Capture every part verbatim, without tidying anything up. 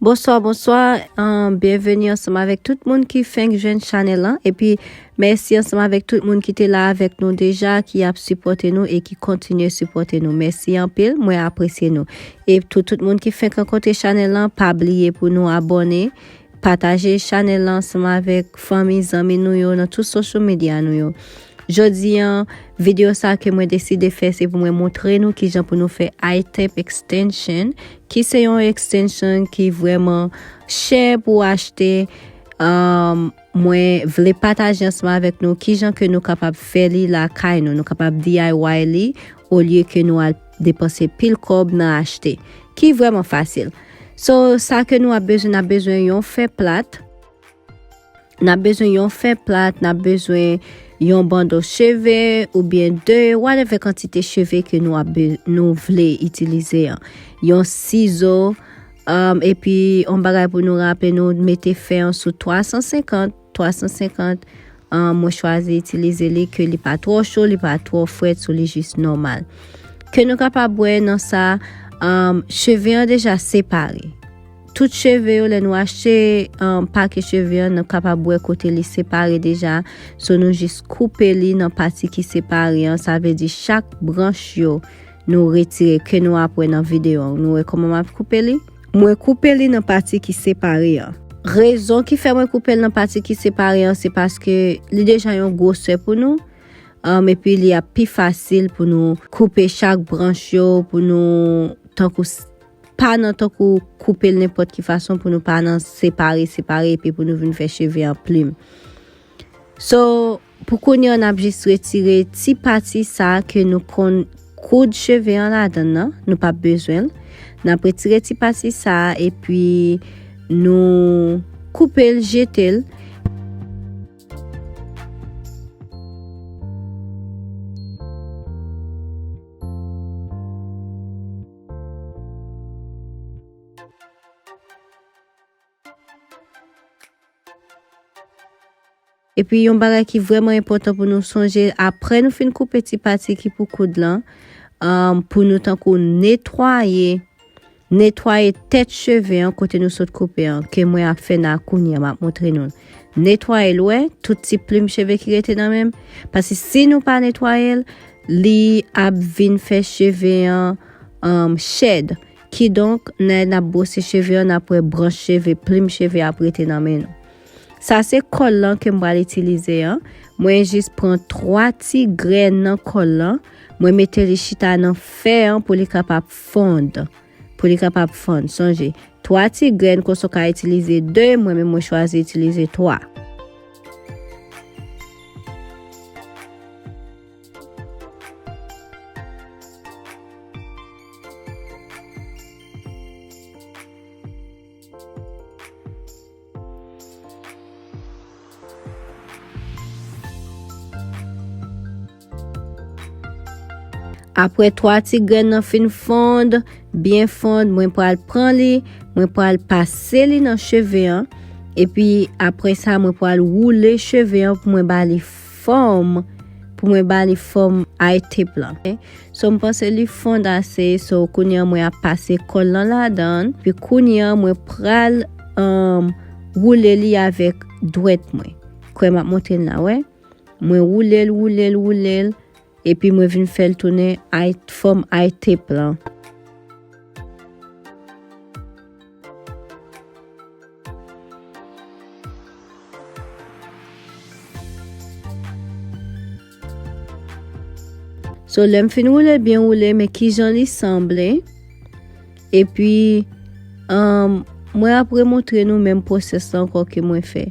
Bonswa, bonswa, um, byenveni ansanm avèk tout moun ki fenk jwenn chanèl lan. Epi, mèsi ansanm avèk tout moun ki te la avèk nou deja, ki ap sipòte nou e ki kontinye sipòte nou. Mèsi anpil, mwen apresye nou. E tout, tout moun ki fenk rankontre chanèl lan, pa bliye pou nou abòne, pataje chanèl lan ansanm avèk fanmi, zanmi nou yo nan tout social media nou yo. Jodi an, videyo sa ke mwen deside fè, se pou mwen montre nou kijan pou nou fè iTemp extension, ki se yon extension ki vrèman chè pou achte. Um, mwen vle pataje ansanm avèk nou kijan ke nou kapab fè li lakay nou, nou kapab D I Y li, olye ke nou al depanse pil kòb nan achte, ki vrèman fasil. So, sa ke nou ap bezwen, n ap bezwen yon fè plat, n ap bezwen yon fè plat, n ap bezwen yon bando cheve oubyen de, whatever kantite cheve ke nou ap be-, nou vle itilize an. Yon sizo, um, epi yon bagay pou nou raple nou, mete fè an sou twa san senkant, twa san senkant, um, mwen chwazi itilize li ke li pa twò cho, li pa twò frèt, so li jis nòmal. Ke nou kapab wè nan sa, um, cheve an deja separe. Tout cheve yo, lè nou achte, um, pake cheve an, nou kapab wè kote li separe deja. So, nou jis koupe li nan pati ki separe an. Sa vle di chak branch yo, nou retire, ke nou ap wè nan videyo an. Nou wè kòman m ap koupe li? Mwen koupe li nan pati ki separe an. Rezon ki fè mwen koupe l nan pati ki separe an, se paske li deja yon gwosè pou nou. Um, epi li ap pi fasil pou nou koupe chak branch yo, pou nou tankou s-, pa nan tankou koupe l nenpòt ki fason, pou nou pa nan separe, separe, epi pou nou vin fè cheve an plim. So, pou kounye a, n ap jis retire ti pati sa ke nou konn koud cheve an ladan l nan, nou p ap bezwen l. N ap retire ti pati sa, epi nou koupe l, jete l. Epi yon bagay ki vrèman enpòtan pou nou sonje, apre nou fin koupe ti pati ki pou koud lan, um, pou nou tankou netwaye, netwaye tèt cheve an kote nou sot koupe an, ke mwen ap fè nan kounye a, m ap montre nou. Netwaye l, wè, tout ti plim cheve ki rete nan men m. Paske si nou pa netwaye l, li ap vin fè cheve an, um, chèd. Kidonk, lè n ap bwose cheve an, n ap wè branch cheve, plim cheve ap rete nan men nou. Sa se kòl lan ke m pral itilize an. Mwen jis pran twa ti grenn nan kòl lan. Mwen mete li chita nan fè an pou li kapab fonn. Pou li kapab fonn. Sonje, twa ti grenn, konsa w ka itilize de, mwen menm mwen chwazi itilize twa. Apre twa ti grenn nan fin fonn, byen fonn, mwen pral pran li, mwen pral pase li nan cheve an, epi apre sa, mwen pral woule cheve an pou mwen ba li fòm, pou mwen ba li fòm iTemp lan. So, m panse li fonn ase, so, kounye a mwen ap pase kòl lan ladan l, pi kounye a mwen pral, um, woule li avèk dwèt mwen. Kwè m ap montre n la, wè. Mwen woule l, woule l, woule l, epi mwen vin fè l tounen i-, fòm iTemp lan. So, lè m fin woule, byen woule, men kijan li sanble. Epi, um, mwen ap remontre nou menm pwosès la ankò ke mwen fè.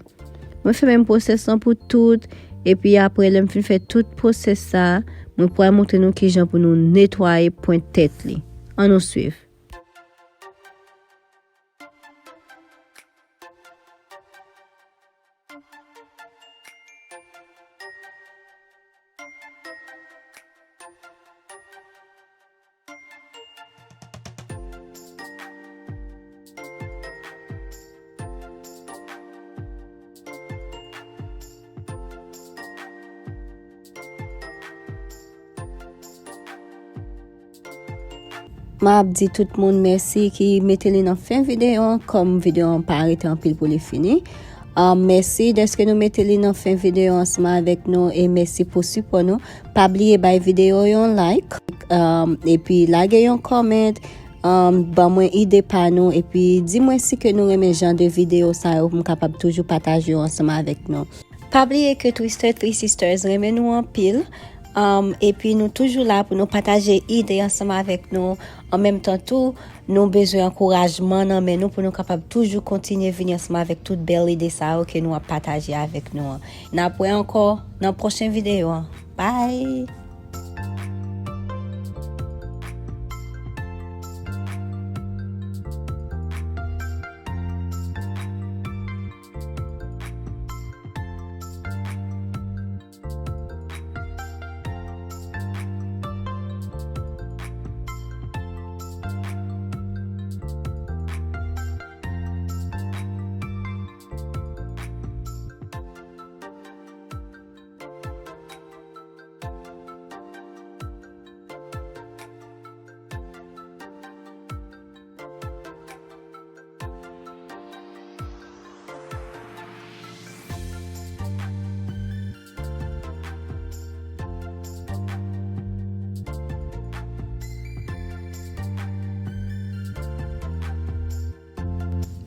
Mwen fè menm pwosès lan pou tout, epi apre, lè m fin fè tout pwosès sa, mwen pral montre nou kijan pou nou netwaye pwent tèt li. Ann nou swiv. M ap di tout moun mèsi ki mete li nan fen videyo an, kòm videyo an pa rete anpil pou li fini. Um, mèsi dèske nou mete li nan fen videyo ansanm avèk nou, e mèsi pou sipò nou. Pa bliye bay videyo yon like, um, epi lage yon comment, um, ban mwen ide pa nou, epi di mwen si ke nou renmen jan de videyo sa yo pou m kapab toujou pataje yo ansanm avèk nou. Pa bliye ke Twister Three Sisters renmen nou anpil. Um, epi nou toujou la pou nou pataje ide ansanm avèk nou. An menm tan tou, nou bezwen ankourajman nan men nou pou nou kapab toujou kontinye vini ansanm avèk tout bèl ide sa yo ke nou ap pataje avèk nou an. N ap wè ankò nan pwochen videyo an. Bye!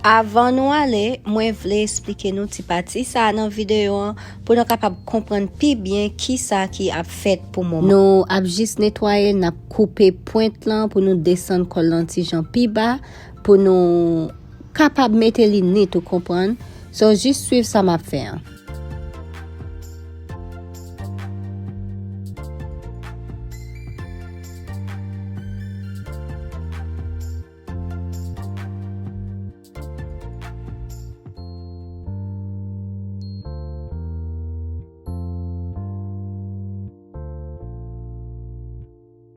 Avan nou ale, mwen vle esplike nou ti pati sa a nan videyo an pou nou kapab konprann pi byen kisa ki ap fèt pou moman. Nou ap jis netwaye, n ap koupe pwent lan pou nou desann kòl lan ti jan pi ba pou nou kapab mete li nèt, ou konprann? So, jis swiv sa m ap fè an.